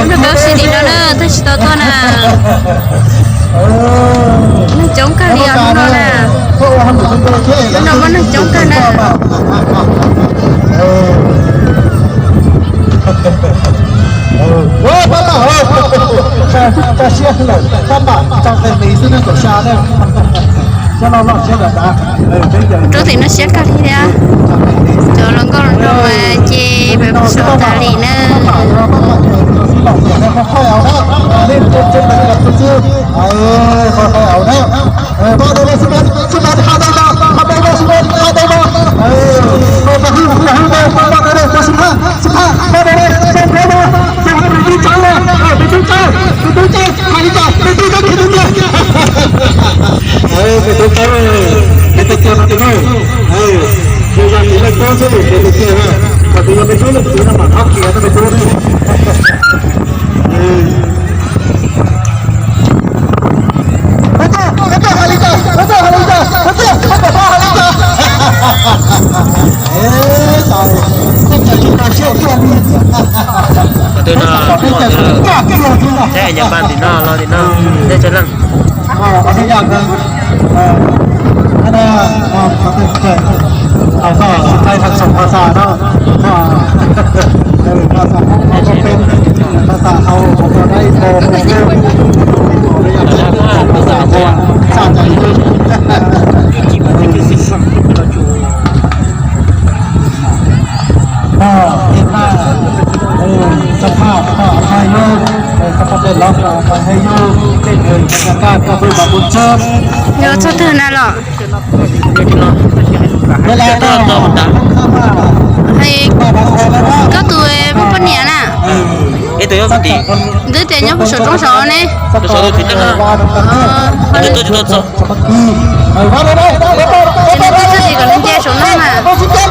Nrog koj sib tim no na, twb tsis tau tuaj na. Neeg coob kawg li os hnub no na. Hnub no muaj neeg coob kawg na. Rau tim no siab kawg li thiab. Cov hluas nkauj hluas nraug mas ces peb mus sov tas li na. Tus no, thiab nyob pas tim no los tim no, thiab tsis leej. Yog txog twg na los? Hais koj tus poj niam na. Twb tias nyob puag saum roob saud ne. Ces nws twb tsis kom lawv nce saum no mas.